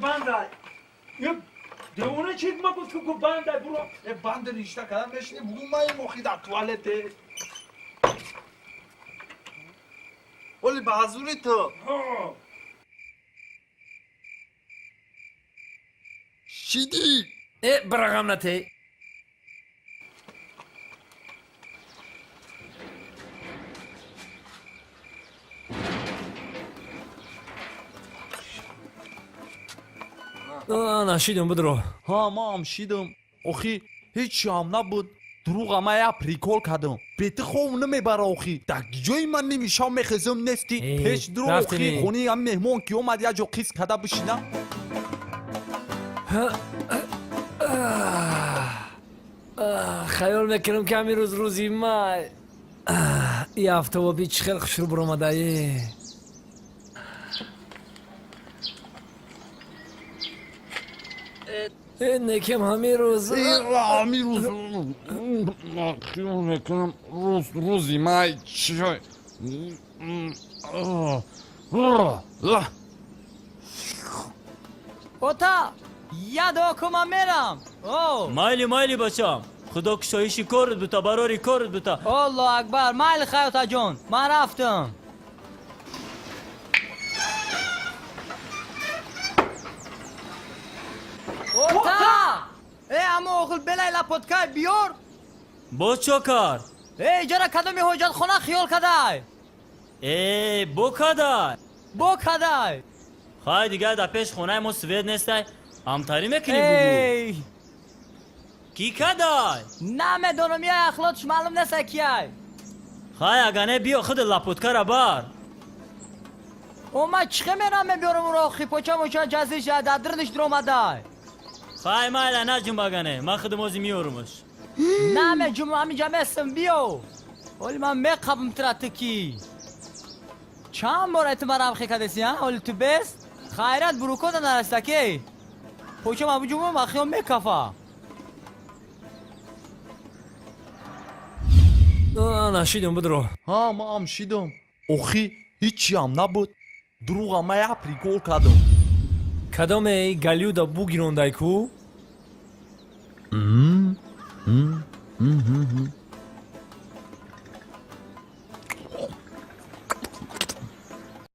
Бандай. Девона чи ма гуфту ку бандай буро. Э, банд ришта кардам, мешини бугу маим охи дар туалете. Оли ба ҳазури ту. Шидӣ. Э, бирағам нате. Ана, шидум, бидро. Ҳа, ман ҳам шидам. Охи ҳеҷ ҳам набуд. Дурӯға ман як прикол кардам. Бети хов намебара охи. Дар ҷои ман ними шав мехезам нести. Э, Пеш дурӯ рафтем, охи э. хони ҳам меҳмон ки омад як ҷо қис када бишинам. Хаёл мекунам, ки ҳамин рӯз рӯзи май. И автобоби чӣ хел хушрӯ биромадае. Э, некем ҳамин рӯз. Ҳамин рӯз хиёл мекунам рӯз рӯзи май чӣ. Ота, я дуо кун, ман мерам. О. Майли, майли, бачам, худо кушоиши корут бута, барори корут бута. Аллоҳ акбар, майли, хай, отаҷон, ман рафтам. Ота! Э, амо охил белай лапоткай биёр. Боз чо кард? Э, иҷора кадоми ҳоҷатхона хиёл кадай? Э, бо кадай? Бо кадай? Хай, дигар дар пеш хонаи мо свет нестай, ҳамтарӣ мекунӣ, бугу. Эй! Кӣ кадай? Намедонам, я ахлотш маълум неста кияй. Хай, ага не, биё худ лапоткара бар. О, ман чихе мерам мебиёрам уро, хипоча моча ҷазиш дар дирниш дуромадай. Хай, майла, наҷум, агане ман худам ози меёрумаш. Намеҷум, ҳаминҷа местам, биё. Оли ман меқабм тира, ту ки. Чанд бор айти ман рамхе кадаси, а? Оли ту бест? Хайрат бурукода нараста ки. Почам абуҷумам ахиён мекафа. Ана, шидум, бидро. Ҳа, ман ҳам шидам. Охи ҳеҷ ҳам набуд. Дурӯға ман як прикол кардам. Кадоме галюда бугирондай ку?